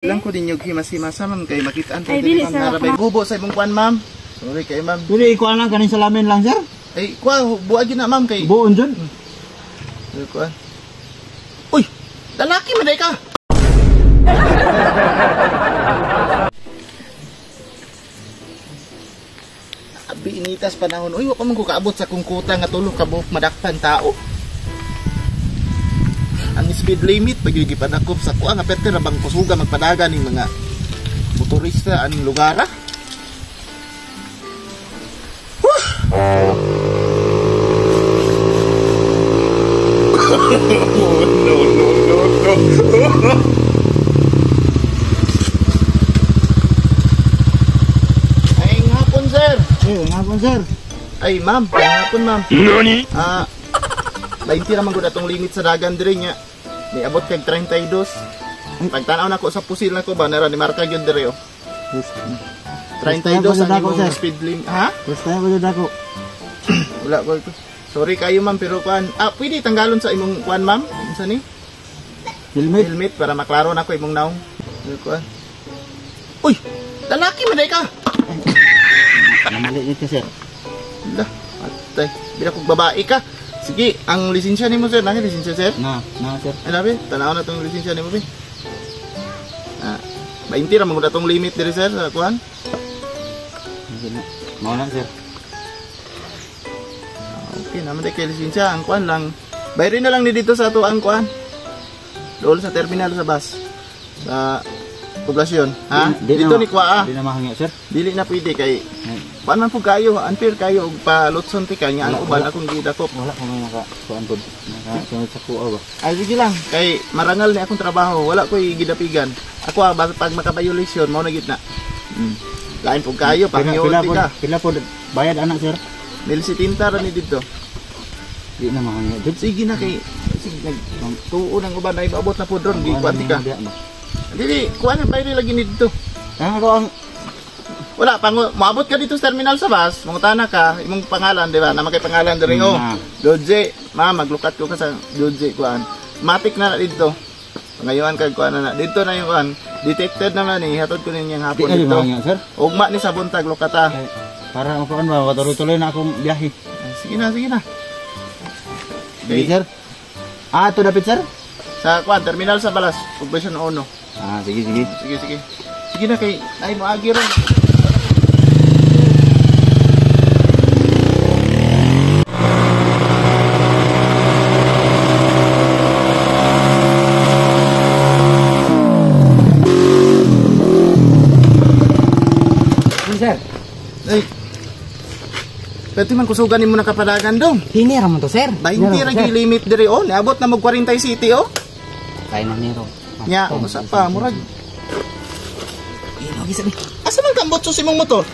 Lang ko din yung himas-himasa, ma'am, kay makitaan Ay, ko dili, dili, ma'am, sir. narabay gubo sa imong kuan, ma'am. Sorry kay ma'am. Pwede ikuan lang kaning salamin lang, sir. Ay, kuha, buag yun na, ma'am, kay Buon jud. Ay, kuan. Uy, lalaki man ka. Abi initas panahon. Uy, wa pa man ko kaabot sa kung kuta nga tulo ka buhok madakpan tao. Ang speed limit pag yung gipadakop sa kuha nga perte ra bang kusuga magpadagan ning mga motorista aning lugar ah. No. Ay, hapon, sir. Eh, hapon, sir. Ay, ma'am. Ay, hapon, ma'am. Nani? Ah, 20 raman gud atong limit sa dagan diri nya. Niabot kag 32. Pagtanaw nako sa pusil nako ba nara ni marka gyud diri oh. 32 ang imong speed limit. Ha? Basta ko jud ako. Wala ko ito. Sorry kayo, ma'am, pero kuan. Ah, pwede tanggalon sa imong kuan, ma'am? Unsa ni? Helmet. Helmet para maklaro nako imong naong. Ano kuan? Uy, lalaki man ka. Namali nito, sir. Lah, patay. Bila kog babae ka. Sige, ang lisensya nimo, sir. Nang lisensya, sir? Na, na, sir. Ay, labi, tanaw na tong lisensya nimo, bi. Ah, 20 ra man gud atong limit diri, sir, sa kuan. Mao na, sir. Ah, okay, naman day kay lisensya ang kuan lang. Bayrin na lang ni dito sa ato ang kuan. Dool sa terminal sa bus. Sa poblasyon, ha? Di Dito na, ni kuha, ah. Di na mahangyo, sir. Dili na pwede kay kuan man pud kayo, unfair kayo og palutson ti kay nga ang uban akong gidakop. Wala ko may naka kuan pod. Naka sunod sa kuha ba. Ay sige lang kay marangal ni akong trabaho, wala koy gidapigan. Ako ah, pag maka-violation mao na gid na. Lain pud kayo, pangyo Pila ti pod, ka. pila pod bayad anak, sir? 1070 ra ni dito. Di na mahangyo jud. Sige na kay sige nag tuo nang uban ay maabot na pud ron gikuan ti ka. Dili kuan na bayri lagi ni dito. Ah, ako ang wala pang moabot ka dito sa terminal sa bus, mangutana ka imong pangalan, di ba? Na makay pangalan diri oh. Dodge, ma maglukat ko ka sa Dodge kuan. Matik na na dito. Pangayuan kag kuan na, na. Dito na yung kuan. Detected naman ni hatod ko ninyang Di hapon na dito. mahangyo, sir. Ugma ni sa buntag lukata. Ay, para ako kuan ba, tuloy-tuloy na akong biyahe. Sige na, sige na. Sige, sir. Ah, ito dapit, sir? Sa kuan terminal sa Balas, Poblacion 1. Ah, sige, sige. Sige, sige. Sige na kay ay moagi ron. Sir. Ay. Pwede man kusugan nimo na kapadagan dong. Hini ra man to, sir. 20 ra gyud limit diri oh. Niabot na mag 40 city oh. Kay na niro. Nya, usa pa murag. Ino gisa ni. Asa man kambot sa imong motor?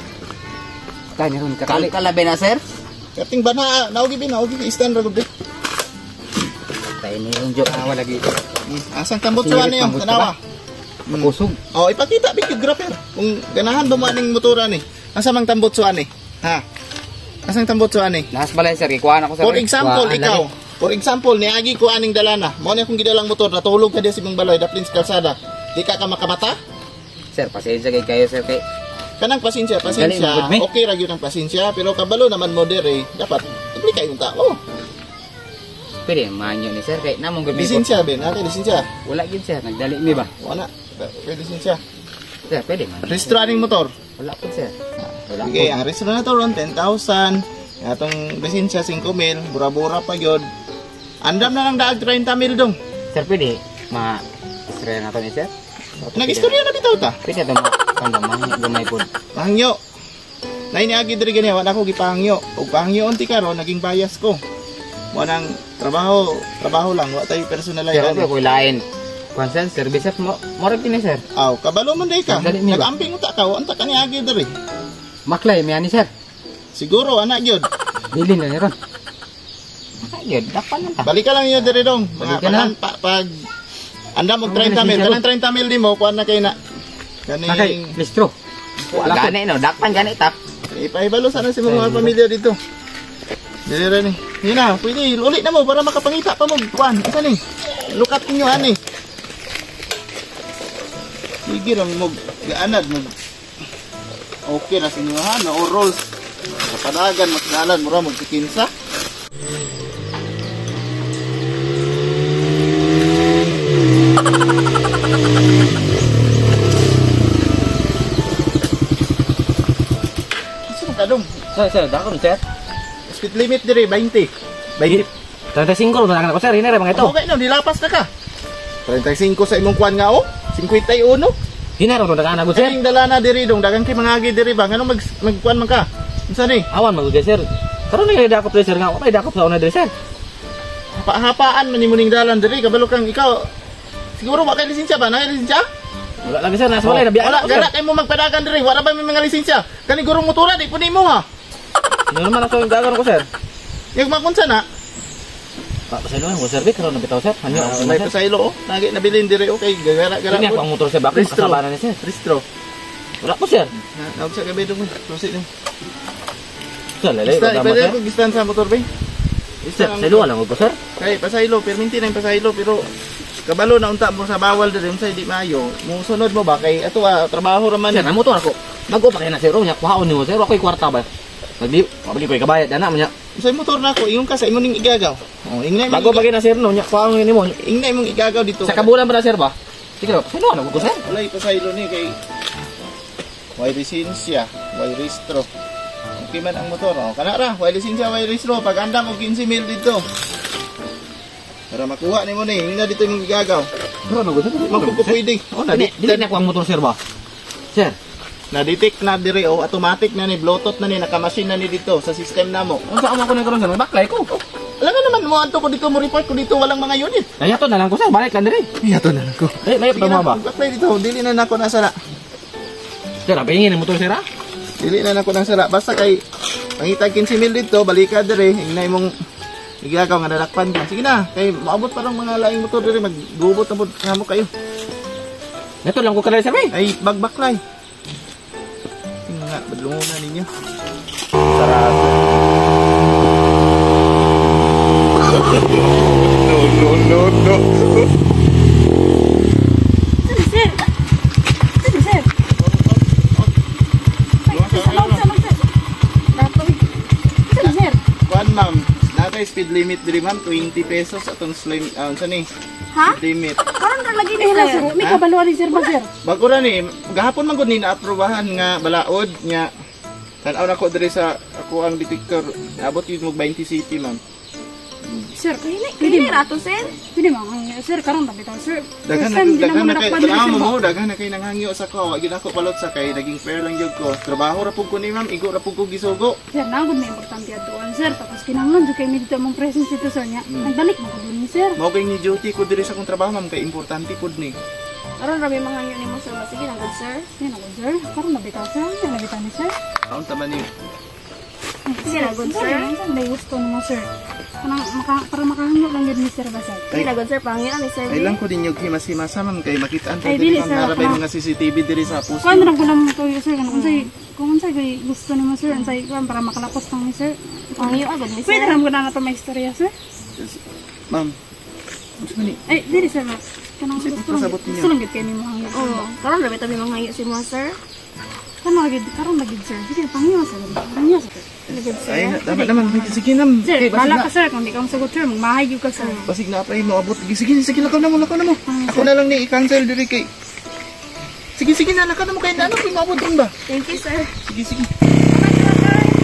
Kay niron kakali. Kalabi na, sir. Kating bana, naogi bi, naogi ki stand ra gud. Kay niron jo awa lagi. Asang kambot sa niyo, tanawa. Kusog. Oh, ipakita videographer. Kung ganahan ba mo aning motora ni. Asa mang tambot sa ani? Ha? Asang tambot sa ani? Nahas balay, sir, gikuan ako, sir. For example, ikaw. For example, niagi ko aning dalana. Mao ni akong gidalang motor, natulog ka diya sa imong balay, daplin sa kalsada. Di ka ka makamata? Sir, pasensya kay kayo, sir, kay kanang pasensya, pasensya. Okay ra gyud ang pasensya, pero kabalo naman mo dire, dapat dili kayong tao. Pwede manyo ni sir kay namong gud. Lisensya ben, ate lisensya. Wala gyud, sir, nagdali mi ba? Wala. Pwede lisensya. Sir, pwede man. Rehistro aning motor. Wala po, sir. Wala. Sige, ang rehistro na to ron 10,000. Atong lisensya 5,000, bura-bura pa gyud. Andam na lang daag 30 mil dong. Sir, pwede ma istorya na to ni sir. Nag-istorya na bitaw ta. Pwede to mo kanda mangyo gamay pod. Pahangyo. Nay niagi diri gani, wala ko gipahangyo. Og pahangyo unti karon naging bias ko. Mo nang trabaho, trabaho lang, wa tayo personal Sir, ko lain. Kwan sir, service mo, mora kini, sir. Aw, kabalo man day ka. Nag-amping uta ka, unta ka niagi diri. Maklay mi ani, sir. Siguro anak gyud. Dili na ni ron. Gyud, dapan lang ta. Balik ka lang niyo diri dong. Mga na. Pag andam og 30 mil, kanang 30 mil nimo kuan na kay na. Kaning Nakay, listro. Wala gani no, dakpan gani tap. Ipahibalo sana si mga pamilya dito. Dili ra ni. Yun na, pwede uli na mo para makapangita pa mo kuan. Isa ni. Lukat ninyo ani. Sige ra mo gaanad mo. Okay ra sa inyo ha, no rules. Sa padagan mas dalan mura mo 15. Sino ka dong? Sir, dako sir. Speed limit dire 20. 20. 35 na lang ako sir, hinere mga ito. Okay no, nilapas na ka. 35 sa imong kuan nga oh, 51. Hinere ro dagan ako sir. Kaning dala na diri dong, dagan kay mangagi diri ba nganong magkuan man ka? Unsa ni? Awan magud sir. Karon ni dakop diri sir nga, wa dakop sa una diri sir. Hapa-hapaan man nimo ning dalan diri, kabalo kang ikaw. Siguro wa kay lisensya ba? Naa lisensya? Wala lagi sir, nasa wala nabiya. Wala gana kay mo magpadagan diri, wala ba may mga lisensya? Kani gurong motora di pud nimo ha. Sino naman ako yung gagawin ko sir? Yung makunsa na? Pasaylo ko sir, karon na bitaw sir. Hanyo ako may sir. pasaylo oh. Nagi nabilin diri okay, gagara-gara. Kini ako ang motor sir, bakit makasaba na ni sir? Ristro. Wala ko sir. Na sa gabi dong. Susi dong. Sir, lele, Basta ipwede ko gistan sa motor bay. Sir, pasaylo lang ko sir. Kay pasaylo, perminti na yung pasaylo pero kabalo na unta mo sa bawal diri unsay di maayo. Musunod mo ba kay ato trabaho ra man. Sir, ang motor ako. Bago pa kay na sir, nya kuhaon nimo sir, ako'y kwarta ba. Magdi, mabili ko'y kabayad ana man nya. Unsay motor na ako, ingon ka sa imo ning igagaw. Oh, ingna bago pa kay na sir no, nya kuhaon nimo. Ingna imong igagaw dito. Sa kabulan ba na sir ba? Sige, pasaylo lang ko sir. Walay pasaylo ni kay way lisensya, way restro. Okay man ang motor. Oh, kana ra, way lisensya, way restro. Pag andam og 15 mil dito. Para makuha nimo ni, ingna dito imong igagaw. Pero ano sir? Magpupo pwede. Oh, na dili na ko ang motor sir ba? Sir, na-detect na dire oh, automatic na ni, Bluetooth na ni, naka-machine na ni dito sa system namo. Unsa amo ko na karon sir, baklay ko. Alam nga naman mo adto ko dito mo report ko dito walang mga unit. Nayato na lang ko sir, balik lang dire. Yato na lang ko. Eh, layo pa mo ba? Baklay dito, dili na nako nasara. Sir, pingin ang motor sir ha? Dili na nako nasara basta kay pangitag 15 mil dito, balika dire, ingna imong igagaw nga nadakpan ka. Sige na, kay moabot pa rong mga laing motor dire, maggubot na pud kamo kayo. Nato lang ko kanay sir bay. Ay bagbaklay. Nga, badlungon na ninyo. No, no, no, no. Sir, sir. Sir. Sir. Kuan ma'am, natay speed limit diri ma'am, 20 pesos atong slim unsa ni? Ha? Speed limit. Karon ra lagi ni sir. May kabalo ani sir ba sir? Bago ra ni, gahapon man gud ni naaprubahan nga balaod nya. Tan-aw na ko diri sa ako ang detector. Naabot yun og 20 city ma'am. Sir, kini rato sir. Pwede mo sir karon ra bitaw sir. Daghan na kay tanaw mo, daghan na kay nanghangyo sa ko. Wa gyud ako palot sa kay naging fair lang gyud ko. Trabaho ra pud ko ni ma'am, igo ra pud ko gisugo. Sir, na gud may importante atuan sir. Tapos kinahanglan jud kay mi dito among presence dito sir nya. Nagbalik mo gud ni sir. Mao kay ni duty ko diri sa akong trabaho ma'am kay importante pud ni. Karon ra may manghangyo nimo sir. Sige na gud sir. Sige na gud sir. Karon na bitaw sir. Na bitaw ni sir. Kaon ta man ni. Sige na gud sir. May gusto nimo sir. Kanang para makahangyo lang gid ni sir ba sir. Sige na gud sir, pangyo ni sir. Ay lang ko din yung himas-himasa ma'am kay makitaan ta diri ma'am narabay mga CCTV diri sa post. Kuan ra ko nang tuyo sir kung unsay gusto nimo sir, unsay kuan para makalapos nang ni sir. Pangyo agad ni sir. Pwede ra mo na to may istorya sir. Ma'am. Unsa man ni? Ay diri sir. Kanang gusto lang gid kay nimo hangyo. Oo, karon ra bitaw may manghangyo si mo sir. Karon ra gid sir. Sige pangyo sir. Pangyo sir. Ay, tama naman. Sige na. Sir, bala ka sir. Kung di ka masagot sir, magmahay ka sir. Basig na apply mo. Abot. Sige, sige, lakaw na mo, lakaw na mo. Ako na lang ni i-cancel diri kay. Sige, sige na, lakaw na mo. Kaya na, ano, maabot dun ba? Thank you, sir. Sige, sige. Bye, sir.